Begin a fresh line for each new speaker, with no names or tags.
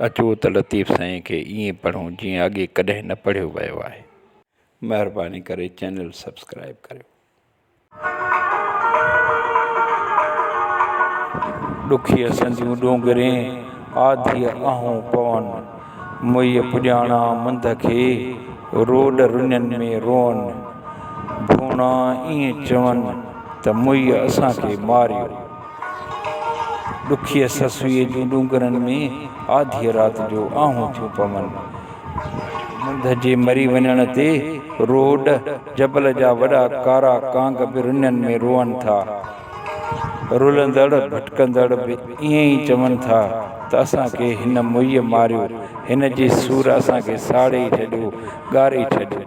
اچو ته لطيف سائين کي ائين پڙهون جيئن اڳي ڪڏهن نه پڙهيو ويو آهي. مهرباني ڪري چينل سبسڪرائيب ڪريو. ڏکيء سنديون ڏونگرين، آڌيء آهون پون. موئيء پڄاڻان منڌ کي، روڏ رڃن ۾ روئن. ڀوڻا ائين چون، ته موئيء اسان کي ماريو. ڏکيء سسئيء جون ڏونگرن ۾، آڌيء رات جو آهون ٿيون پون. منڌ جي مري وڃڻ تي روڏ جبل جا وڏا ڪارا ڪانگ به رڃن ۾ روئن ٿا. رلندڙ ڀٽڪندڙ به ائين ئي چون ٿا ته اسان کي هن موئيء ماريو، هن جي سور اسان کي ساڙي ڇڏيو، ڳاري ڇڏيو.